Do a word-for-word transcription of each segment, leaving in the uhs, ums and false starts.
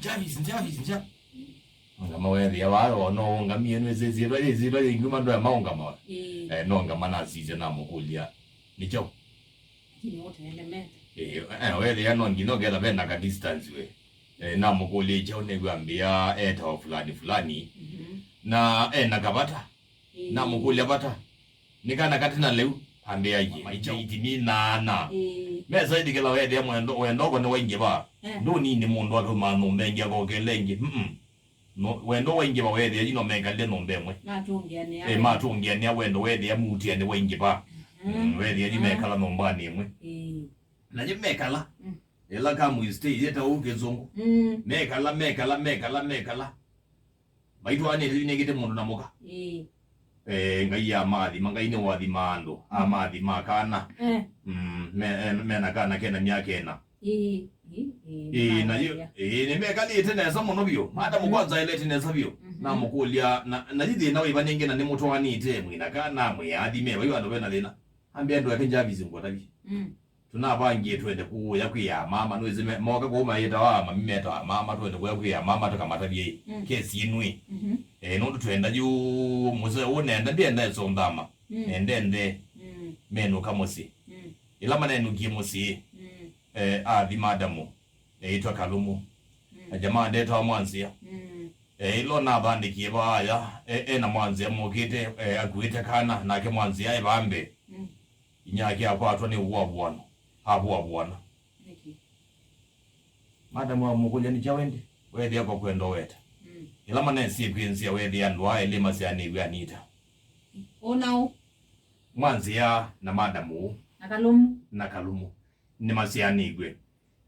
Jarvis, Jarvis, Jarvis. Ungama weethĩa vaa, o no ũngamie, nĩwĩsĩ ĩsyĩtwa, ĩsyĩtwa yĩngĩ mandũ aya maũngamawa. Ĩĩ. Eh, no ngama nasisya namũkũlya, "Nĩ kyaũ?" Lakini ũtelemete. Eh, eh, weethĩa no nginya ũketha ve na ka distance we. Eh, namũkũlya, "Kyaũ?" Nĩw'o ambĩa etawa fulani fulani. Mhm. Na ena kavata. Ĩĩ. Namũkũlya vata. Nĩ kana katĩ na lĩu, ambĩa, "Ĩĩ, maitini naana." Ĩĩ. Mesa ĩthikĩla weethĩa mwendo, wendo ko nĩwaingĩva. Eh. Ndũnini mũndũ atũmaa nyũmba ĩngĩ akokele ĩngĩ. Mm-mm. No, wendo waingĩva weethĩa yu no mekalile nyũmba ĩmwe. Matũngĩanĩa. Eh, matũngĩanĩa wendo weethĩa mutia nĩwaingĩva. Mhm. Mm, weethĩa yu mekala nyũmbanĩ ĩmwe. Ĩĩ. Na yu mekala. Mm. Ĩla kamu stay, yeta ũu kĩzungu. Mm. Mekala, mekala, mekala, mekala. Maitwaanĩte yu nĩngĩte mũndũ na mũka. Ĩĩ. Eh, Ngai amathima, Ngai nĩwathima andũ, amathima kana. Eh. Mm, me, eh, mena kana kena myaka ĩna. Ĩĩ, ĩĩ, ĩĩ, ĩĩ, na yu, nĩmathia. Ĩĩ, nĩmekalĩte nesa mũno vyũ. Madamu kwanza elete nesa vyũ. Mhm. Namũkũlya, na, na yu thĩna wĩva nĩngĩ na nĩmũtwaanĩte mwĩna kana mwĩ athime, vai vandũ vena thĩna. Ambĩa andũ ake Jarvis ngũtavye. Mm. Tũnavangie twende kũya kwĩ ya mama, nĩwĩsĩ me-, moka kũu mayĩtawa mami metawa mama, twende kũya kwĩ ya mama tũkamatavye ĩ, mm, kesi ĩnu ĩ. Mhm. Eh, nũndũ twenda yu mũsee ũũ nenda, ndienda ĩsũnthama. Mm. Nenda nthe. Mm. Menũka mũsyĩ. Mm. Ĩla manenũkie mũsyĩ, mm, eh, athi madamu eĩtwa Kalumu. Mm. Na jamaa ndetawa Mwanzia. Mm. Eh, ĩla nathandĩkie vaaya, e, ena Mwanzia mũkĩte, eh, akuĩte kana, nake Mwanzia e vambe. Mm. Inyake akwatwa nĩ ũvuavuano, avuavuana. Nĩkĩ? Madamu amũkũlya, "Nĩ kyaũ ĩndĩ? Weethĩa ko kwenda ũweta." Mm. Ĩla manesie kwĩ nzĩa, weethĩa andũ aa elĩ masyaanĩw'e Anita. Ũnaũ? Mwanzĩa na madamu ũũ. Na Kalumu. Na Kalumu. Nĩmasyaanĩw'e.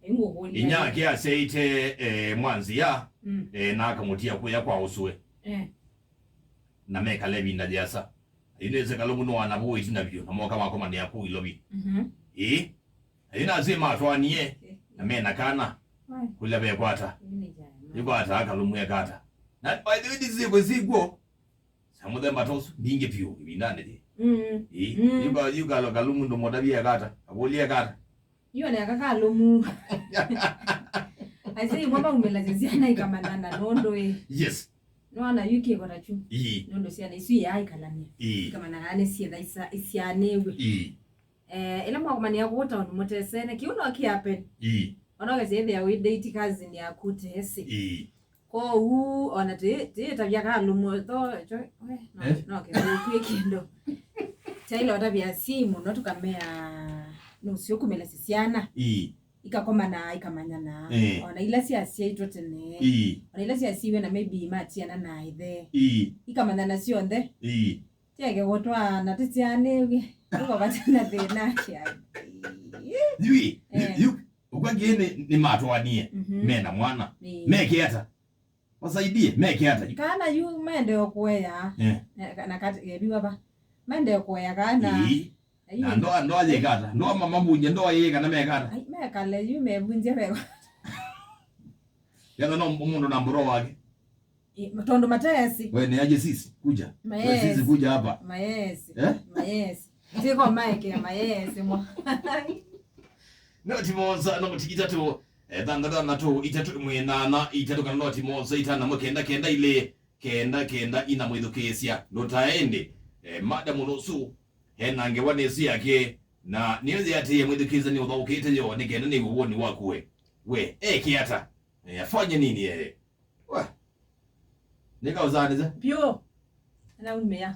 Ĩngũkũlya. Inyake asyaĩte, eh, Mwanzĩa, mm, eh, na akamũtia kũya kwa ũsũe. Eh. Na mekala ĩvinda yĩasa. Yu nĩsĩ Kalumu nĩwanavũa ĩtina vyũ, na moka makomanĩa kũu Ilovi. Mhm. Ĩĩ. Na yu nasĩ matwaanie, eh, na mena kana. Wai. Kũla vekwata. Ĩĩ, nĩ jana. Yu kwata Kalumu ekata. Na by the way, ndisĩ kwĩsĩ kw'o. Sya mũthemba ta ũsu, mbingĩ vyũ, ĩvindanĩ yĩ. Mm. Ĩĩ. Mm. Yu ka-, yu kalo Kalumu ndũmũtavie ekata. Akũlye ekata. Yu nĩ aka Kalumu. Aisee, imwe maumĩlasya syana ikamanyana nũndũ ĩ. Yes. Nĩwona yu kĩko ta kyu. Ĩĩ. Nũndũ syana isu iaikalany'a. Ĩĩ. Ikamanyana nĩ syĩtha isa-, isyaanĩw'e. Ĩĩ. Eh, ĩla mwakomanĩa kũu taoni mũtesene, kĩu no kĩape. Ĩĩ. Ona ũkasya ĩthĩa wĩ date cousin yaku ũtesĩ. Ĩĩ. Kwoou, ona tĩ-, tĩĩtavya Kalumu, tho, cho, we, no, eh, no kĩthũku ĩ kĩndũ. Kyaĩle ũtavya simu, no tũkamea, nũsĩ ũkumĩlasya syana. Ĩĩ. Ikakomana, ikamanyana. Eh. Ona ila syasyaitwe tene. Ĩĩ. Ona ila syasiwe na maybe matiana na ithe. Ĩĩ. Ikamanyana syonthe. Ĩĩ. Kyeke kũtwaana tĩsyaanĩw'e. Tũkavata na thĩna kya. Yui, eh, yu, ũkw'a kĩĩ nĩ, nĩ matwaanie, mhm, mena mwana. Ĩĩ. Meke ata? Wasaidie, meke ata? Kana yu maendee kũea. Eh. Na, na kat-, eviwa va. Maendee kũea kana. Ĩĩ. Na ndoa, ndoa yĩka ata? Ndoa mamavunje, ndoa yĩĩ kana meka ata? Ai, mekale yu mevunje veva. Yatha no mũndũ na mbũro wake. Ĩ, tondũ mateesĩ. We nĩ aje sisi, kuja. We sisi, kuja hapa. Mayeesĩ. Eh? Mayeesĩ. Tiko maekea mayeesĩ mo. Noti mosa, noti itatũ, eh, thanthatũ, thanthatũ, itatũ, ĩmwe, nana, itatũ, kana noti mosa, itano, ĩmwe, kenda, kenda, ilĩ, kenda, kenda, ina, mwĩthukĩĩsya. Ndũtae ĩndĩ, eh, madamu nũsu, ena ngewa nĩsu yake, na nĩyo yatĩĩe mwĩthukĩĩsya nĩ ũthaũkĩte yo, nĩ kenda nĩ woni waku we. We, eke ata? Eh, afanye nini yeye? Wa. Nĩkaũsaanĩsya. Vyũ. Anaumĩa.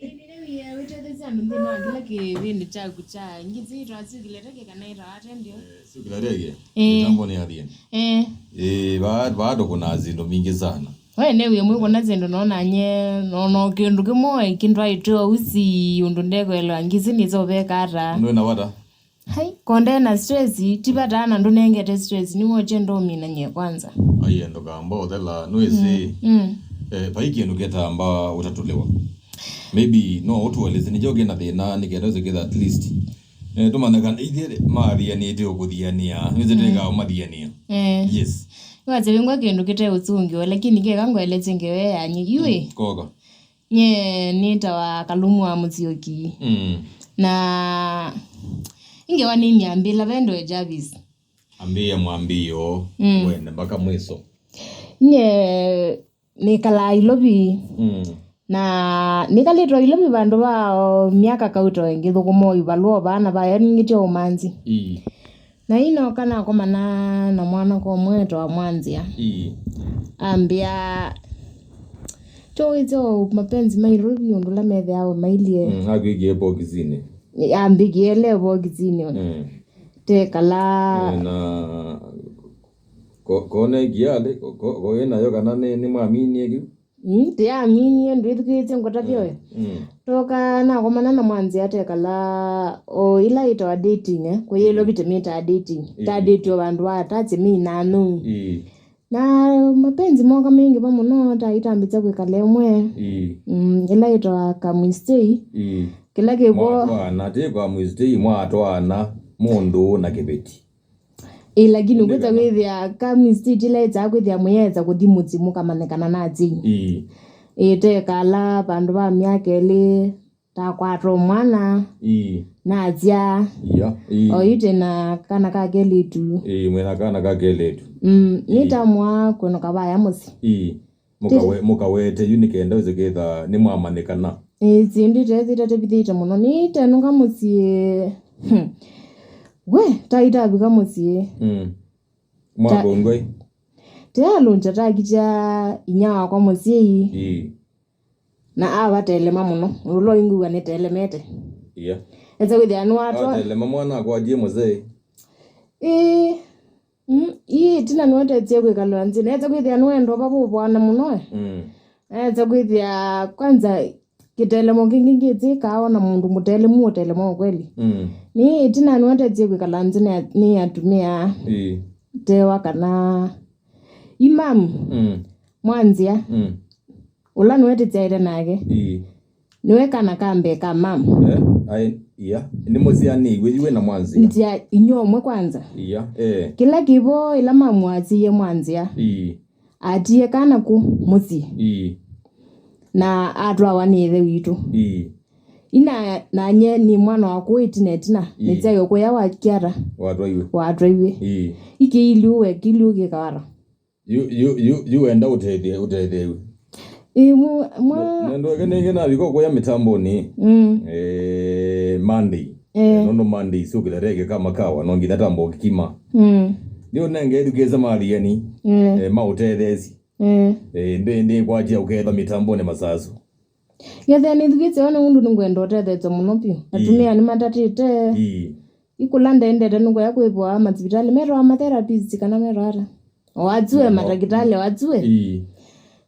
Ĩĩ, nĩnĩwie wĩtetheesya andũ nthĩnĩ wa kĩla kĩvĩndĩ kyaku kya ngisi, ĩtawa Syũkĩla Teke kana ĩtawa ate ndio? Eh, Syũkĩla Teke. Eh. Mĩtambo nĩ athie. Eh. Eh, va-, vaa tũkũnaa syĩndũ mbingĩ sana. We nĩwie mwĩkũna syĩndũ nonanye, no, no kĩndũ kĩmwe kĩndwaĩtwe ũsi ũndũ ndekũelewa ngisi nĩsoveka ata. Ũndũ wĩna vata? Hai, konde na stress, ti vata na ndũnengete stress, nĩwokye ndomina nye kwanza. Aiye, ndũkamba ũthela, nũĩsĩ, mm, mm, eh, vai kĩndũ kĩtamba ũtatũlĩwa. Maybe no ũtuelesye nĩkyo kĩna thĩna, nĩkenda ũsĩ kĩtha at least. Eh, tũmanya kana ithe mathianĩte ũkũthianĩa, nĩwĩsĩ, mm, twĩkaa ũmathianĩa. Eh. Yes. Nĩwasya wĩngwa kĩndũ kĩte ũsũngĩo, lakini keka ngwelesye ngewe yanye, yui. Mm, koka. Nye nĩtawa Kalumu wa Mũsyũki. Mm. Na ĩngewa nĩ nyambĩla vendo Jarvis. Ambĩĩa mwambĩĩo, mm, wene mpaka mwiso. Nye nĩkalaa Ilovi. Mm. Na nĩkalĩtwe Ilovi vandũ va o myaka kauto ĩngĩ thũkũma o ivalũa o vana vaya ningĩtye ũmanzi. Ii. Na inoka nakomana na mwana kwa mwetwa Mwanzia. Ii. Ambĩa, "Cho wĩsĩ o mapenzi ma Ilovi ũndũ ũla methĩawa mailyĩ." Mm, akwĩkie bokisinĩ. Ambĩkie le bokisinĩ. Mm. Tekala. Eh, na ko-, kona ikialĩ, ko-, ko-, ko wĩ nayo kana nĩ, nĩ mwaminie kĩu? Mm, tiaminie, ndwĩthukĩĩsye ngũtavya we. Mm. Toka nakomana na Mwanzia tekala o ila ĩtawa dating, eh, kwĩ Ilovi tũmĩtaa dating. Ii. Ta date o vandũ wa ta tĩmĩinanũ. Ii. Na mapenzi moka maingĩva mũno, ta itambĩte kwĩkala ĩmwe. Ii. Mm, ĩla ĩtawa Kamwistei. Ii. Kĩla kĩvo. Mwatwaana, ti Kamwistei, mwatwaana mũndũ na kĩveti. Ĩĩ, lakini ũkwĩsa kwĩthĩa Kamwistei ĩla ĩsaa kwĩthĩa mũyesa kũthi mũsyĩ mũkamanyĩkana na asyai. Ii. Ĩĩ, tekala vandũ va myaka ĩlĩ, takwatwa mwana, ii, nasya. Iya, ii. O yu twĩ na kana ka kelĩtu. Ii, mwĩ na kana ka kelĩtu. Mm, ii, nĩtamwa kũnũka vaya mũsyĩ. Ii. Mũkawe-, mũkawete yu nĩ kenda wĩse kwĩtha nĩmwamanyĩkana. Ĩĩ, syĩndũ ite syĩtatĩvithĩte mũno. Nĩtenũka mũsyĩ. Hmm. We, taitavika mũsyĩ. Mm. Mwakũngwa ĩ? Tealũngya takitya inya wakwa mũsyai. Ii. Na avatelema mũno. Ũla ũingĩw'a nĩtelemete. Iya. Esa kwĩthĩa nĩwatwa. Atelema mwana akwatie mũsee. Ĩĩ. Mm, ii ĩtina nĩwetetye kwĩkalwa nzĩ. Nesa kwĩthĩa nĩwenda ũvavũvwana mũno e. Mm. Nesa kwĩthĩa kwanza kĩtelemo kĩngĩ ngĩtĩ kaawa na mũndũ mũtelemu ũtelema ũkweli. Mm. Nĩ ĩtina nĩwetetye kwĩkala nzĩ nĩ, nĩ atumĩa. Ii. Tewa kana imamu. Mm. Mwanzia. Mm. Ũla nĩwe tĩsyaĩte nake. Ii. Nĩwe kana ka mbee ka mamu. Eh? Ai, iya. Nĩmũsyaanĩw'e yu we na Mwanzia? Nĩtya inyuomwe kwanza. Iya, eh. Kĩla kĩvo ĩla mamu asiie Mwanzia. Ii. Atie kana kũ mũsyĩ. Ii. Na atwawa nĩ ĩthe witũ. Ii. Ina nanye nĩ mwana wa kũũ ĩtina ĩtina. Ii. Nĩsyaĩwe kũya wa kiata. Watwaiwe. Watwaiwe. Ii. Ikĩiliu wekiliu kĩkawara. Yu, yu, yu, yu wenda ũtethie, ũtetheew'e. Ĩ, mu-, mwa- Nendo eke nĩngĩ navika kũya mĩtambonĩ. Mm. Eh, Monday. Eh. Eh, nũndũ Monday sukila reke kama kawa, no nginya tambo kima. Mm. Nĩ ũnenge education maliani. Mm. Eh, ma ũtetheesye. Mm. Eh, ndĩ, ndĩ kwatia ũketha mĩtambonĩ masasu. Ngethĩa nĩthukĩĩsye one ũndũ nĩngwenda ũtetheesya mũno vyũ. Ii. Atumĩa nĩmatatĩte. Ii. Ikũla ndendete nĩkũya kwĩvwa masivitalĩ metawa matherapist kana metawa ata. Wajue. Namo. Matakĩtalĩ wajue. Ii.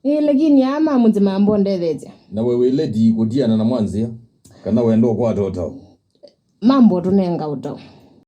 Ĩĩ, lakini aa ma mũsyĩ mambo ndetheesya. Na we wĩleti kũtiana na Mwanzia? Kana wenda ũkwata ũtao? Mambo tũnenga ũtao.